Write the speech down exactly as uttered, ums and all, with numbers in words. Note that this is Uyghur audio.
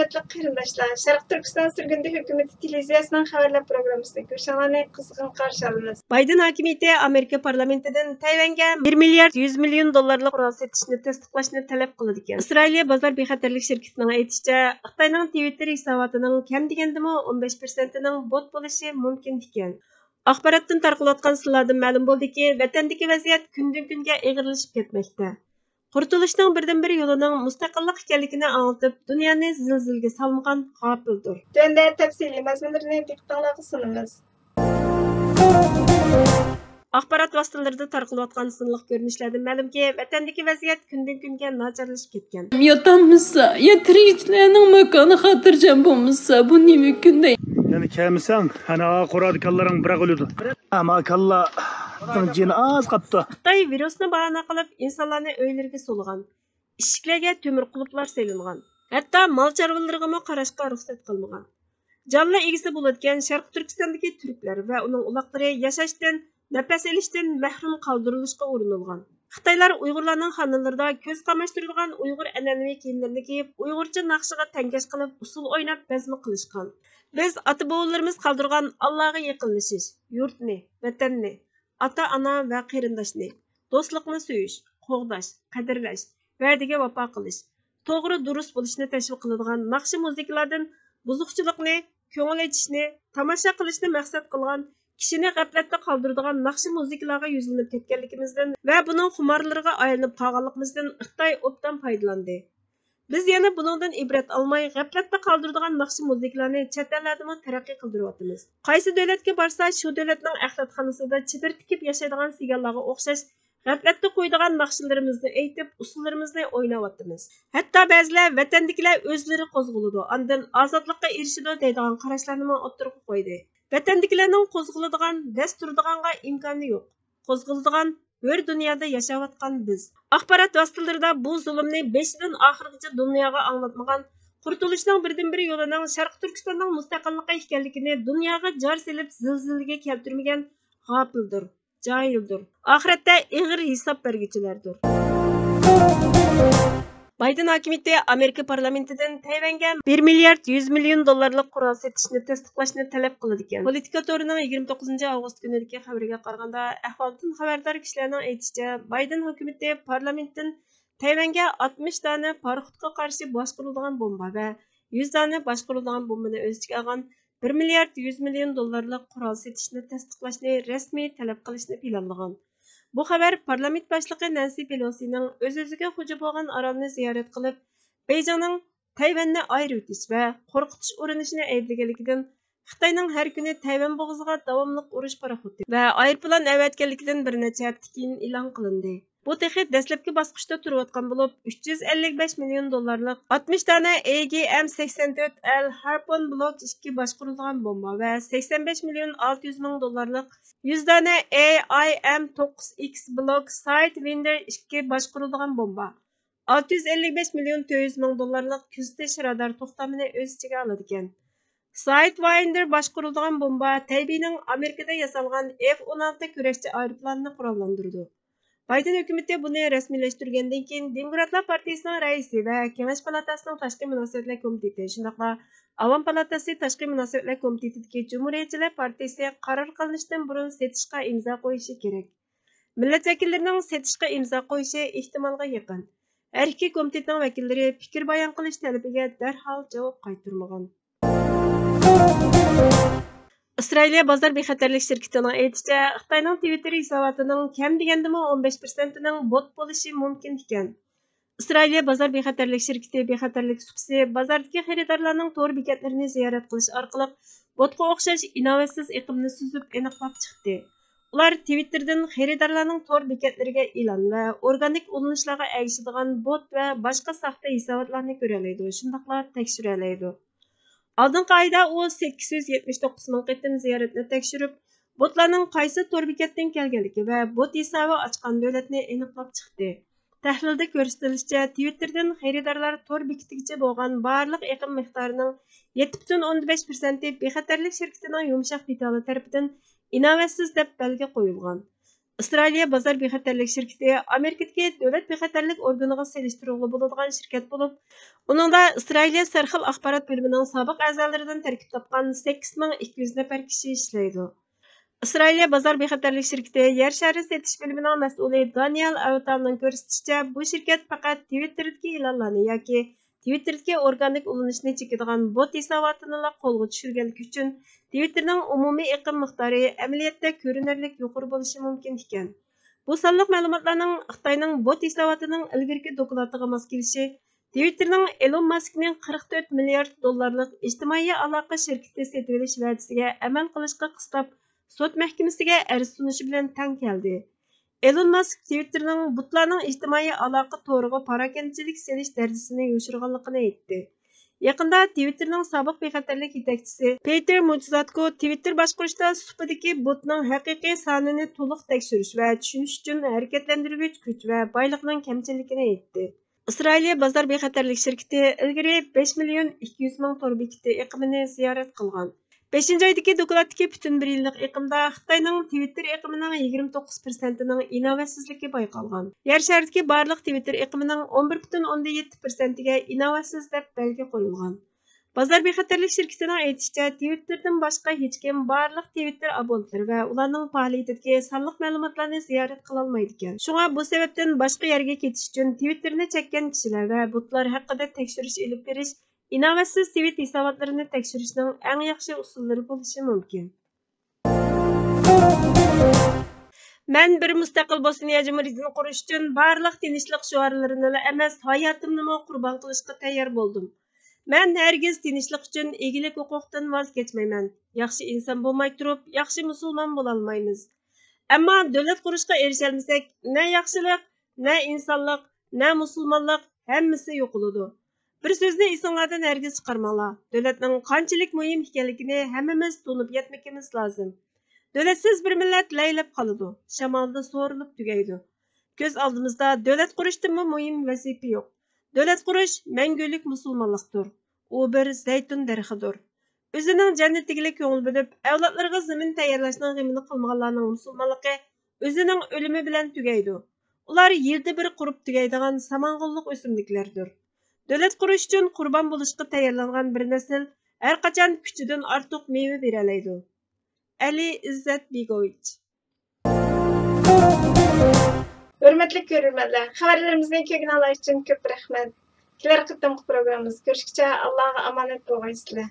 ھۆرمەتلىك قېرىنداشلار، شەرقىي تۈركىستان سۈرگۈندە ھۆكۈمىتى تېلېۋىزىيەسىنىڭ خەۋەرلەر پروگراممىسىدا كۆرۈشۈڭلارنى قىزغىن قارشى ئالىمىز. بايدېن ھاكىمىيىتى ئامېرىكا پارلامېنتىدىن تەيۋەنگە بىر مىليارد يۈز مىليون دوللارلىق قورال سېتىشنى تەستىقلاشنى تەلەپ قىلىدىكەن. ئىسرائىلىيە بازار بىخەتەرلىك شىركىتىنىڭ ئېيتىشىچە، خىتاينىڭ تىۋىتتېر ھېساباتىنىڭ كەم دېگەندىمۇ ئون بەش پىرسەنتىنىڭ بوت بولۇشى مۇمكىن ئىكەن. ئاخباراتتىن تارقىلىۋاتقان سانلاردىن مەلۇم بولدىكى، ۋەتەندىكى ۋەزىيەت كۈندىن-كۈنگە ئېغىرلىشىپ كەتمەكتە. قۇرتۇلۇشنىڭ بىردىنبىر يولىنىڭ مۇستەقىللىق ئىكەنلىكىنى ئاڭلىتىپ، دۇنيانى زىلزىلىگە سالمىغان غاپىلدۇر. تۆۋەندە تەپسىلىي مەزمۇنلىرىنى دىققىتىڭلارغا سۇنىمىز. ئاخبارات ۋاسىتىلىرىدا تارقىلىۋاتقان سانلىق كۆرۈنۈشلەردىن مەلۇمكى، ۋەتەندىكى ۋەزىيەت كۈندىن-كۈنگە ناچارلىشىپ كەتكەن. ياتامىسا، يا تىرىكچىلەرنىڭ ماكانى خاتىرجەم بولمىسا، بۇ نېمە كۈندە؟ يەنە كەلمىسەڭ، ئەنە قورادىكانلىرىڭ بىراق ئۆلىدۇ. ئەمما كاللانىڭ جېنى ئاز قاپتۇ. خىتاي ۋىرۇسنى باھانە قىلىپ، ئىنسانلارنى ئۆيلىرىگە سولىغان. ئىشىكلەرگە تۆمۈر قۇلۇپلار سېلىنغان. ھەتتا مال چارۋىلىرىغىمۇ قاراشقا رۇخسەت قىلمىغان. جانلا ئىگىسى بولىدىكەن شەرقىي تۈركىستاندىكى تۈركلەر ۋە ئۇنىڭ ئۇلاقلىرى ياشاشتىن، نەپەس ئېلىشتىن مەھرۇم قالدۇرۇلۇشقا ئۇرۇنۇلغان. خىتايلار ئۇيغۇرلارنىڭ خانىلىرىدا كۆز قاماشتۇرىدىغان ئۇيغۇر ئەنئەنىۋى كىيىملىرىنى كىيىپ، ئۇيغۇرچە ناخشىغا تەڭكەش قىلىپ، ئۇسسۇل ئويناپ بەزمە قىلىشقان. بىز ئاتا-بوۋىلىرىمىز قالدۇرغان ئاللاغا يېقىنلىشىش، يۇرتنى، ۋەتەننى، ئاتا-ئانا ۋە قېرىنداشنى، دوستلۇقنى سۆيۈش، قوغداش، قەدىرلەش، ۋەدىگە ۋاپا قىلىش، توغرا دۇرۇس بولۇشنى تەشۋىق قىلىدىغان ناخشا مۇزىكىلاردىن بۇزۇقچىلىقنى، كۆڭۈل ئېچىشنى، تاماشا قىلىشنى مەقسەت قىلغان، كىشىنى غەپلەتتە قالدۇرىدىغان ناخشا مۇزىكىلارغا يۈزلىنىپ كەتكەنلىكىمىزدىن ۋە بۇنىڭ خۇمارلىرىغا ئايلىنىپ قالغانلىقىمىزدىن خىتاي ئوبدان پايدىلاندى. بىز يەنە بۇنىڭدىن ئىبرەت ئالماي، غەپلەتتە قالدۇرىدىغان ناخشا مۇزىكىلارنى چەت ئەللەردىمۇ تەرەققىي قىلدۇرۇۋاتىمىز. قايسى دۆلەتكە بارسا، شۇ دۆلەتنىڭ ئەخلەتخانىسىدا چېدىر تىكىپ ياشايدىغان سىگانلارغا ئوخشاش، غەپلەتتە قويىدىغان ناخشىلىرىمىزنى ئېيتىپ، ئۇسسۇللىرىمىزنى ئويناۋاتىمىز. ھەتتا بەزىلەر ۋەتەندىكىلەر ئۆزلىرى قوزغىلىدۇ، ئاندىن ئازادلىققا ئېرىشىدۇ دەيدىغان قاراشلارنىمۇ ئوتتۇرىغا قويدى. ۋەتەندىكىلەرنىڭ قوزغىلىدىغان، دەس تۇرىدىغانغا ئىمكانى يوق. قوزغىلىدىغان ھۆر دۇنيادا ياشاۋاتقان بىز. ئاخبارات ۋاسىتىلىرىدا بۇ زۇلۇمنى بېشىدىن ئاخىرغىچە دۇنياغا ئاڭلاتمىغان، قۇرتۇلۇشنىڭ بىردىنبىر يولىنىڭ شەرقىي تۈركىستاننىڭ مۇستەقىللىقى ئىكەنلىكىنى دۇنياغا جار سېلىپ، زىلزىلىگە كەلتۈرمىگەن غاپىلدۇر، جاھىلدۇر. ئاخىرەتتە ئېغىر ھېساب بەرگۈچىلەردۇر. بايدېن ھاكىمىيىتى ئامېرىكا پارلامېنتىدىن تەيۋەنگە بىر مىليارد يۈز مىليون دوللارلىق قورال سېتىشنى تەستىقلاشنى تەلەپ قىلىدىكەن. پولىتىكا تورىنىڭ يىگىرمە توققۇزىنچى ئاۋغۇست كۈنىدىكى خەۋىرىگە قارىغاندا، ئەھۋالدىن خەۋەردار كىشىلەرنىڭ ئېيتىشىچە، بايدېن ھۆكۈمىتى پارلامېنتتىن تەيۋەنگە ئاتمىش دانە پاراخوتقا قارشى باشقۇرۇلىدىغان بومبا ۋە يۈز دانە باشقۇرۇلىدىغان بومبىنى ئۆز ئىچىگە ئالغان بىر مىليارد يۈز مىليون دوللارلىق قورال سېتىشنى تەستىقلاشنى رەسمىي تەلەپ قىلىشنى پىلانلىغان. بۇ خەۋەر پارلامېنت باشلىقى نەنسى پېلوسىنىڭ ئۆز-ئۆزىگە خوجا بولغان ئارالنى زىيارەت قىلىپ، بېيجىڭنىڭ تەيۋەننى ئايرىۋېتىش ۋە قورقۇتۇش ئۇرۇنۇشىنى ئەيىبلىگەنلىكىدىن، خىتاينىڭ ھەر كۈنى تەيۋەن بوغۇزىغا داۋاملىق ئۇرۇش پاراخوتى ۋە ئايروپىلان ئەۋەتكەنلىكىدىن بىر نەچچە ھەپتە كېيىن ئېلان قىلىندى. بۇ تېخى دەسلەپكى باسقۇچتا تۇرۇۋاتقان بولۇپ، ئۈچ يۈز ئەللىك بەش مىليون دوللارلىق ئاتمىش دانە ئېي جى ئېم سەكسەن تۆت ئەل ھارپون بلوك ئىككى باشقۇرۇلىدىغان بومبا ۋە سەكسەن بەش مىليون ئالتە يۈز مىڭ دوللارلىق يۈز دانە ئېي ئاي ئېم توققۇز ئىكس بلوك سايت ۋىندېر ئىككى باشقۇرۇلىدىغان بومبا، ئالتە يۈز ئەللىك بەش مىليون تۆت يۈز مىڭ دوللارلىق كۆزىتىش رادار توختامىنى ئۆز ئىچىگە ئالىدىكەن. سايت ۋايندېر باشقۇرۇلىدىغان بومبا تەيبېينىڭ ئامېرىكىدا ياسالغان ئېف ئون ئالتە كۈرەشچى ئايروپىلانىنى قوراللاندۇرىدۇ. بايدېن ھۆكۈمىتى بۇنى رەسمىيلەشتۈرگەندىن كېيىن، دېموكراتلار پارتىيىسىنىڭ رەئىسى ۋە كېڭەش پالاتاسىنىڭ تاشقى مۇناسىۋەتلەر كومىتېتى، شۇنداقلا ئاۋام پالاتاسى تاشقى مۇناسىۋەتلەر كومىتېتىدىكى جۇمھۇرىيەتچىلەر پارتىيىسى قارار قىلىنىشتىن بۇرۇن سېتىشقا ئىمزا قويۇشى كېرەك. مىللەت ۋەكىللىرىنىڭ سېتىشقا ئىمزا قويۇشى ئېھتىمالغا يېقىن. ھەر ئىككى كومىتېتنىڭ ۋەكىللىرى پىكىر بايان قىلىش تەلىپىگە دەرھال جاۋاب قايتۇرمىغان. ئىسرائىلىيە بازار بىخەتەرلىك شىركىتىنىڭ ئېيتىشىچە، خىتاينىڭ تىۋىتتېر ھېساباتىنىڭ كەم دېگەندىمۇ ئون بەش پىرسەنتىنىڭ بوت بولۇشى مۇمكىن ئىكەن. ئىسرائىلىيە بازار بىخەتەرلىك شىركىتى بىخەتەرلىك سۇپىسى بازاردىكى خېرىدارلارنىڭ تور بېكەتلىرىنى زىيارەت قىلىش ئارقىلىق بوتقا ئوخشاش ئىناۋەتسىز ئېقىمنى سۈزۈپ ئېنىقلاپ چىقتى. ئۇلار تىۋىتتېردىن خېرىدارلارنىڭ تور بېكەتلىرىگە ئېلان ۋە ئورگانىك ئۇلىنىشلارغا ئەگىشىدىغان بوت ۋە باشقا ساختا ھېساباتلارنى كۆرەلەيدۇ، شۇنداقلا تەكشۈرەلەيدۇ. ئالدىنقى ئايدا ئۇ سەككىز يۈز يەتمىش توققۇز مىڭ قېتىم زىيارەتنى تەكشۈرۈپ، بوتلارنىڭ قايسى تور بېكەتتىن كەلگەنلىكى ۋە بوت ھېسابى ئاچقان دۆلەتنى ئېنىقلاپ چىقتى. تەھلىلدە كۆرسىتىلىشىچە، تىۋىتتېردىن خېرىدارلار تور بېكىتىگىچە بولغان بارلىق ئېقىم مىقدارىنىڭ يەتتە پۈتۈن ئوندىن بەش پىرسەنتى بىخەتەرلىك شىركىتىنىڭ يۇمشاق دېتالى تەرىپىدىن ئىناۋەتسىز دەپ بەلگە قويۇلغان. ئىسرائىلىيە بازار بىخەتەرلىك شىركىتى ئامېرىكىدىكى دۆلەت بىخەتەرلىك ئورگىنىغا سېلىشتۇرغىلى بولىدىغان شىركەت بولۇپ، ئۇنىڭدا ئىسرائىلىيە سەرخىل ئاخبارات بۆلۈمىنىڭ سابىق ئەزالىرىدىن تەركىب تاپقان سەككىز مىڭ ئىككى يۈز نەپەر كىشى ئىشلەيدۇ. ئىسرائىلىيە بازار بىخەتەرلىك شىركىتى يەر شارى سېتىش بۆلۈمىنىڭ مەسئۇلى دانىيال ئەۋتالنىڭ كۆرسىتىشىچە، بۇ شىركەت پەقەت تىۋىتتېردىكى ئېلانلارنى ياكى تىۋىتتېردىكى ئورگانىك ئۇلىنىشنى چېكىدىغان بوت ھېساباتىنىلا قولغا چۈشۈرگەنلىكى ئۈچۈن، تىۋىتتېرنىڭ ئومۇمىي ئېقىم مىقدارى ئەمەلىيەتتە كۆرۈنەرلىك يۇقىرى بولۇشى مۇمكىن ئىكەن. بۇ سانلىق مەلۇماتلارنىڭ خىتاينىڭ بوت ھېساباتىنىڭ ئىلگىرىكى دوكلاتىغا ماس كېلىشى، تىۋىتتېرنىڭ ئېلون ماسكنى قىرىق تۆت مىليارد دوللارلىق ئىجتىمائىي ئالاقە شىركىتى سېتىۋېلىش ۋەدىسىگە ئەمەل قىلىشقا قىستاپ، سوت مەھكىمىسىگە ئەرز سۇنۇشى بىلەن تەڭ كەلدى. ئېلون ماسك تىۋىتتېرنىڭ بۇتلارنىڭ ئىجتىمائىي ئالاقە تورىغا پاراكەندىچىلىك سېلىش دەرىجىسىنى يوشۇرغانلىقىنى ئېيتتى. يېقىندا تىۋىتتېرنىڭ سابىق بىخەتەرلىك يېتەكچىسى پېتېر مۇتزاتكو تىۋىتتېر باشقۇرۇشتا سۇپىدىكى بوتنىڭ ھەقىقىي سانىنى تولۇق تەكشۈرۈش ۋە چۈشىنىش ئۈچۈن ھەرىكەتلەندۈرگۈچ كۈچ ۋە بايلىقنىڭ كەمچىللىكىنى ئېيتتى. ئىسرائىلىيە بازار بىخەتەرلىك شىركىتى ئىلگىرى بەش مىليون ئىككى يۈز مىڭ تور بېكىتى ئېقىمىنى زىيارەت قىلغان. بەشىنچى ئايدىكى دوكلاتتىكى پۈتۈن بىر يىللىق ئېقىمدا خىتاينىڭ تىۋىتتېر ئېقىمىنىڭ يىگىرمە توققۇز پىرسەنتىنىڭ ئىناۋەتسىزلىكى بايقالغان. يەر شارىدىكى بارلىق تىۋىتتېر ئېقىمىنىڭ ئون بىر پۈتۈن ئوندىن يەتتە پىرسەنتىگە ئىناۋەتسىز دەپ بەلگە قويۇلغان. بازار بىخەتەرلىك شىركىتىنىڭ ئېيتىشىچە، تىۋىتتېردىن باشقا ھېچكىم بارلىق تىۋىتتېر ئابونتلىرى ۋە ئۇلارنىڭ پائالىيىتىدىكى سانلىق مەلۇماتلارنى زىيارەت قىلالمايدىكەن. شۇڭا بۇ سەۋەبتىن باشقا يەرگە كېتىش ئۈچۈن تىۋىتتېرنى چەككەن كىشىلەر ۋە بوتلار ھەققىدە تەكشۈرۈش ئېلىپ بېرىش ئىناۋەتسىز تىۋىت ھېساباتلىرىنى تەكشۈرۈشنىڭ ئەڭ ياخشى ئۇسۇللىرى بولۇشى مۇمكىن. مەن بىر مۇستەقىل بوسنىيە جۇمھۇرىيىتىنى قۇرۇش ئۈچۈن بارلىق تىنچلىق شوئارلىرىنىلا ئەمەس، ھاياتىمنىمۇ قۇربان قىلىشقا تەييار بولدۇم. مەن ھەرگىز تىنچلىق ئۈچۈن ئىگىلىك ھوقۇقتىن ۋاز كەچمەيمەن. ياخشى ئىنسان بولماي تۇرۇپ، ياخشى مۇسۇلمان بولالمايمىز. ئەمما دۆلەت قۇرۇشقا ئېرىشەلمىسەك، نە ياخشىلىق، نە ئىنسانلىق، نە مۇسۇلمانلىق، ھەممىسى يوقىلىدۇ. بىر سۆزنى ئېسىڭلاردىن ھەرگىز چىقارماڭلار، دۆلەتنىڭ قانچىلىك مۇھىم ئىكەنلىكىنى ھەممىمىز تونۇپ يەتمىكىمىز لازىم. دۆلەتسىز بىر مىللەت لەيلەپ قالىدۇ، شامالدا سورۇلۇپ تۈگەيدۇ. كۆز ئالدىمىزدا دۆلەت قۇرۇشتىنمۇ مۇھىم ۋەزىپە يوق. دۆلەت قۇرۇش مەڭگۈلۈك مۇسۇلمانلىقتۇر. ئۇ بىر زەيتۇن دەرىخىدۇر. ئۆزىنىڭ جەننىتىگىلا كۆڭۈل بۆلۈپ، ئەۋلادلىرىغا زېمىن تەييارلاشنىڭ غېمىنى قىلمىغانلارنىڭ مۇسۇلمانلىقى ئۆزىنىڭ ئۆلۈمى بىلەن تۈگەيدۇ. ئۇلار يىلدا بىر قۇرۇپ تۈگەيدىغان سامان غوللۇق ئۆسۈملۈكلەردۇر. دۆلەت قۇرۇش ئۈچۈن قۇربان بولۇشقا تەييارلانغان بىر نەسىل ھەرقاچان كۈچىدىن ئارتۇق مېۋە بېرەلەيدۇ. ئەلى ئىززەت بېگوۋىچ. ھۆرمەتلىك كۆرۈرمەنلەر، خەۋەرلىرىمىزنى كۆرگىنىڭلار ئۈچۈن كۆپ رەھمەت. كېلەر قېتىمقى پروگراممىمىزدا كۆرۈشكىچە ئاللاغا ئامانەت بولغايسىلەر.